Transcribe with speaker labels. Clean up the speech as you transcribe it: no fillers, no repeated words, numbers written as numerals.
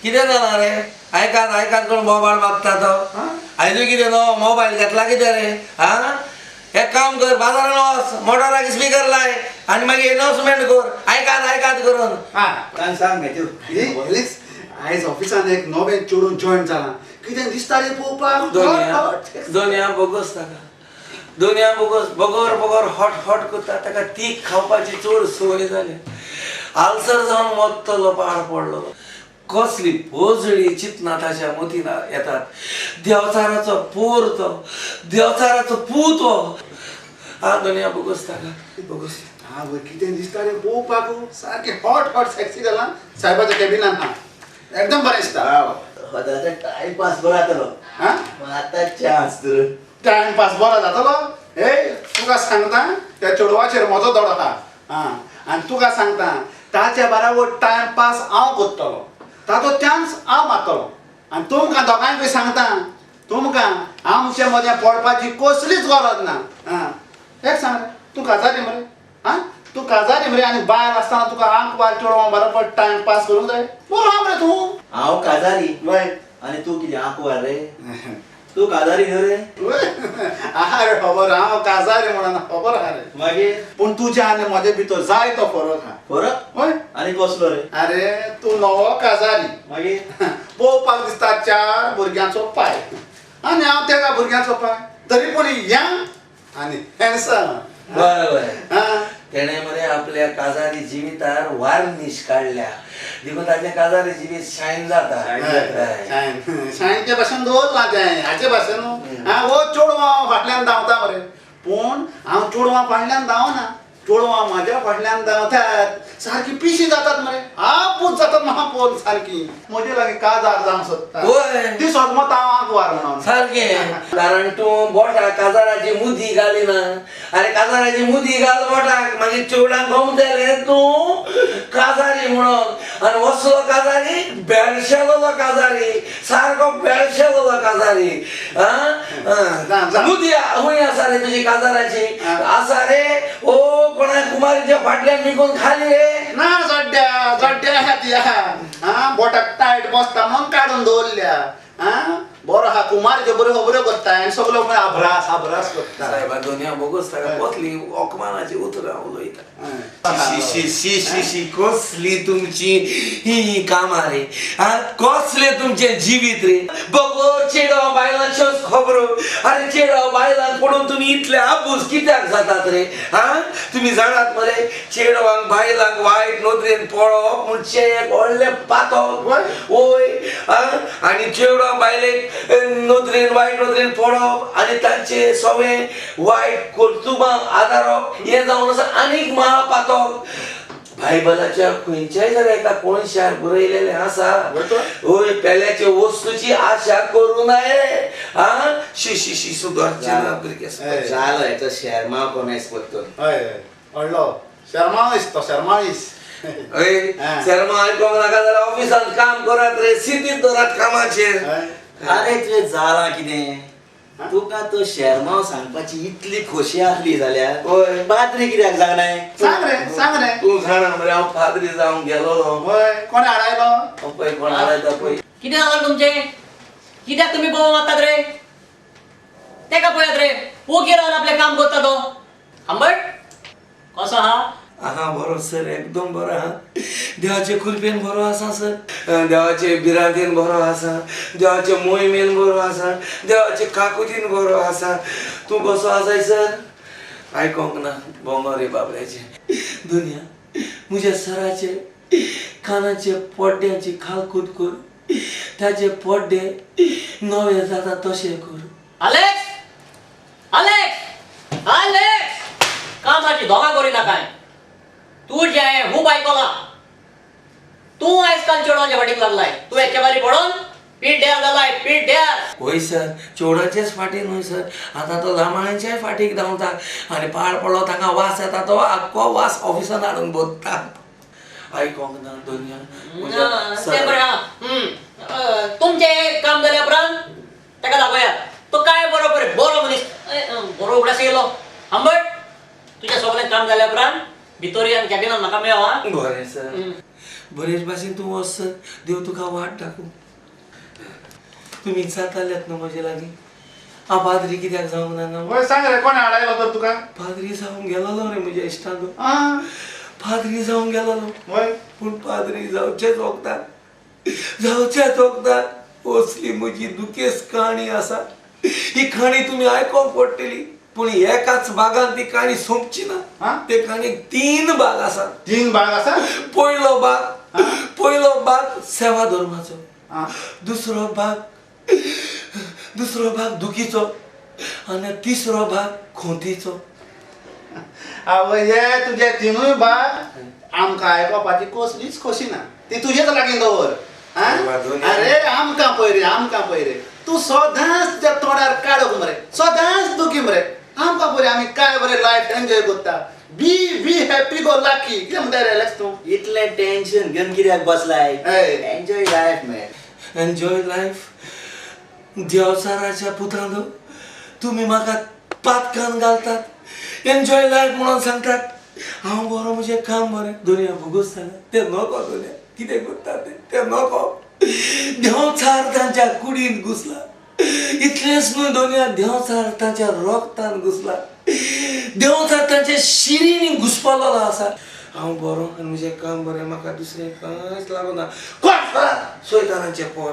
Speaker 1: कितें जालां रे? आयकात आयकात कोण बोबाळ मागता तो. आयजूय कितें नवो मोबायल घेतला कितें रे? आं, एक काम कर, बाजारान वच, मोटराक स्पीकर लाय आनी मागीर एनाउन्समेंट कर, आयकात आयकात करून.
Speaker 2: हा,
Speaker 3: सांग मॅथ्यू.
Speaker 2: एलेक्स, आयज ऑफिसान एक नवें चेडूं जॉयन जालां. कितें दिसता रे पळोवपाक.
Speaker 1: दोनया दोनया बोगोस ताका, दोनया बोगोस, बगर बगर हॉट हॉट करता. ताका तीख खावपाची चड संवय जाली. आल्सर जावन मरतलो पाड पडलो. कसली पोजडी चिंतना ताच्या मतीन येतात. देवचाराचो पोर तो, देवचाराचो पूत हो. हा, दोनया बोगोस ताका, बोगोस.
Speaker 2: हा वय, कितें दिसता रे पळोवपाक, सारकें हॉट हॉट सेक्सी जालां साहेबाच्या कॅबिनान. हा, एकदम बरें दिसता.
Speaker 3: सदांचा टायमपास बरो जातलो.
Speaker 2: हा.
Speaker 3: आतां चान्स तर.
Speaker 2: टायमपास बरो जातलो. हे, तुका सांगता, त्या चेडवाचेर म्हजो दोडो आहा. हा, आनी तुका सांगता, ताच्या बराबर टायमपास हांव करतलो, ताचो चान्स हांव मारतलो. आनी तुमकां दोगांयकूय सांगता, तुमकां आमचे मदें पडपाची कसलीच गरज ना. हा, एक सांग रे, तूं काजारी मरे? हा, तूं काजारी मरे आनी बायल आसतना तुका आंक बार चेडवां बरोबर टायमपास करूंक जाय? बरो आहा मरे तूं.
Speaker 3: हांव काजारी?
Speaker 2: वय.
Speaker 3: आनी तूं कितें आंकवार रे? तूं काजारी न्हू रे?
Speaker 2: आरे, खबर, हांव काजारी म्हणून खबर आहा रे.
Speaker 3: मागीर?
Speaker 2: पूण तुज्या आनी म्हजे भितर जाय तो फरक आहा.
Speaker 3: फरक?
Speaker 2: वय.
Speaker 3: आनी कसलो रे?
Speaker 2: अरे, तूं नवो काजारी.
Speaker 3: मागीर?
Speaker 2: पळोवपाक दिसता चार भुरग्यांचो पाय आनी हांव तेगा भुरग्यांचो पाय, तरी पूण यंग आनी हँडसम.
Speaker 1: बरोबर. तेणें मरे आपल्या काजारी जिवितार वार्निश काडल्या, देखून ताचें काजारी जिवीत शायन जाता. हय.
Speaker 2: शायन शायनचे भाशेन दवरलां तें हाचे भाशेन. हा, हो चेडवां फाटल्यान धांवता मरे, पूण हांव चेडवां फाटल्यान धांवना, चेडवां म्हाज्या फाटल्यान धांवतात. सारकी पिशी जातात मरे, आपूच जातात म्हाका पळोवन, सारकी म्हजे लागीं काजार जावंक सोदता. ती सोदमता हांव आंकवार म्हणून.
Speaker 1: सारकें, कारण तूं बोटाक काजाराची मुदी घालिना. अरे, काजाराची मुदी घाल बोटाक, मागीर चेवडांक गमतलें तूं काजारी म्हणून. आनी वसलो काजारी, बेळशेलो काजारी, सारको बेळशेलो काजारी.
Speaker 2: जा, जा.
Speaker 1: मुदी खंय आसा रे तुजी काजाराची?
Speaker 2: हा.
Speaker 1: आसा रे? ओ, कोणा कुमारीच्या फाटल्यान निघून खाली रे?
Speaker 2: ना, जड्ड्या जड्ड्या आहा ती आहा. हा, बोटाक टायट बसता म्हणून काडून दवरल्या. हा, बरो आहा, कुमारीच्यो बऱ्यो खबऱ्यो करता आनी सगळ्यो आभ्रास आभ्रास करता.
Speaker 1: साहेबा, दोनया बोगोस ताका, कसली अकमानाची उतरां उलयता.
Speaker 2: हय.
Speaker 1: शी शी शी शी शी, कसली तुमची ही कामां रे? हा, कसले तुमचे जिवीत रे? बगो चेडो बायलांच्योच खबरो. अरे, चेडो बायलांक पडून तुमी इतले आबूज कित्याक जातात रे? हा, तुमी जाणात मरे, चेडवांक बायलांक वायट नदरेन पळोवप म्हणजे एक व्हडलें पातक. वय. हा, आनी चेडवां बायलेक नदरेन, वायट नदरेन पळोवप आनी तांचे सगळे वायट कर्तुबां आदारप हें जावन आसा आनीक महापातक. बायबलाच्या खंयच्याय जाल्यार एका कोनशार बरयलेलें आसा. वय, पेल्याचे वस्तूची आशा करू नये. हा, शी शी शी, सुदारचें ना भुरगे.
Speaker 3: जालो हेचो शेरमाव कोमेस परतून.
Speaker 2: हय हय, व्हडलो शर्माळीस तो, शर्माळीस.
Speaker 1: हय. शर्मा आयकोंक नाका जाल्यार ऑफिसांत काम करात रे, सिद्धीत दवरात कामाचेर.
Speaker 3: अरे, तुवें जालां कितें? तुका तो शेरमाव सांगपाची इतली खोशी आसली जाल्यार पाद्री कित्याक जावनाय?
Speaker 2: सांग रे, सांग रे.
Speaker 1: तूं जाणा मरे, हांव पाद्री जावंक गेलोलो.
Speaker 2: वय, कोणे हाडायलो?
Speaker 1: पळय कोण हाडयता पळय.
Speaker 4: कितें जालां तुमचें? कित्याक तुमी बोव मारतात रे? तेका पळयात रे, ओगी रावन आपलें काम करता तो. आंबट कसो आहा?
Speaker 1: आहा, बरो सर, एकदम बरो आहा. देवाचे कृपेन बरो आसा सर, देवाचे भिरांतेन बरो आसा, देवाचे मोहिमेन बरो आसा, देवाचे काकुतीन बरो आसा. तूं कसो आसाय सर? आयकोंक ना बोंगो रे बाबड्याचे. दुनिया, म्हज्या सराचे कानाचे पड्ड्याची खालकूत कर, ताचे पड्डे नवे जाता तशें कर.
Speaker 4: अलेक्स, अलेक्स, अलेक्स, कामाची दोगां करिना काय तूं? जें खूब आयकलां, तूं आयज काल चेडवांच्या फाटीक लागलाय. तूं एके बारी पडोन पिड्ड्यार जालाय, पिड्ड्यार.
Speaker 1: वय सर, चेवडाचेच फाटी न्हय सर, आतां तो लामाण्यांच्याय फाटीक धांवता आनी पाड पडलो, तांकां वास येता तो आख्खो वास ऑफिसान हाडून बसता. आयकोंक ना दोनया म्हज्या
Speaker 4: ना, तें
Speaker 1: सर.
Speaker 4: बरें आहा. तुमचें काम जाल्या उपरांत ताका दाखोवया तो काय बरो बरे बरो मनीस. बरो उगडास येयलो. आंबट, तुजें सगळें काम जाल्या उपरांत भितर या आनी कॅबिनान म्हाका मेळ. हा.
Speaker 1: बरें सर. बरेच भाशेन तूं वच सर, देव तुका वाट दाखोवं. तुमी जाताल्यात न्हू म्हजे लागीं. हांव पाद्री कित्याक जावंक ना?
Speaker 2: वय सांग रे, कोण हाडायलो तर तुका?
Speaker 1: पाद्री जावंक गेलोलो रे म्हज्या इश्टांनो.
Speaker 2: आं.
Speaker 1: पाद्री जावंक गेलोलो.
Speaker 2: वय.
Speaker 1: पूण पाद्री जावचेच वखदान, जावचेच वखदान असली म्हजी दुखेस काणी आसा. ही काणी तुमी आयकोंक पडटली, पूण एकाच भागान ती काणी सोंपची ना.
Speaker 2: आं?
Speaker 1: ते काणयेक तीन भाग आसात.
Speaker 2: तीन भाग आसा?
Speaker 1: पयलो भाग, पयलो भाग सेवा धर्माचो.
Speaker 2: आं.
Speaker 1: दुसरो भाग, दुसरो भाग दुखीचो आनी तिसरो भाग खोंतीचो.
Speaker 2: आवय, हे तुजे तिनूय भाग आमकां आयकोपाची कसलीच खोशी ना. ती तुजेच लागीं दवर. आं? अरे आमकां पळय रे, आमकां पळय रे, तूं सदांच तुज्या तोंडार काडूंक मरे, सदांच दुखी मरे. आमकां पळय, आमी काय बरें लायफ एन्जॉय करता. Be be happy go lucky. कितें म्हणटा रे एलेक्स तूं?
Speaker 3: इतलें टेन्शन घेवन कित्याक बसलाय?
Speaker 2: हय.
Speaker 3: Enjoy life man.
Speaker 1: Enjoy life. देवचाराच्या पुत्रांनो, तुमी म्हाका पातकान घालतात, एन्जॉय लायफ म्हणून सांगतात. हांव बरो, म्हजें काम बरें, दुनिया भोगोस जालें तें नको. दुनिया कितें करता तें तें नको. देंवचार तांच्या कुडींत घुसला. इतलेंच न्हय दुनिया, देंवचार तांच्या रोगतान घुसला, देंवचार तांच्या शिरींनी घुसपलेलो आसा. हांव बरो आनी म्हजें काम बरें, म्हाका दुसरें कांयच लागना. कोण सोयतानाचें पोर.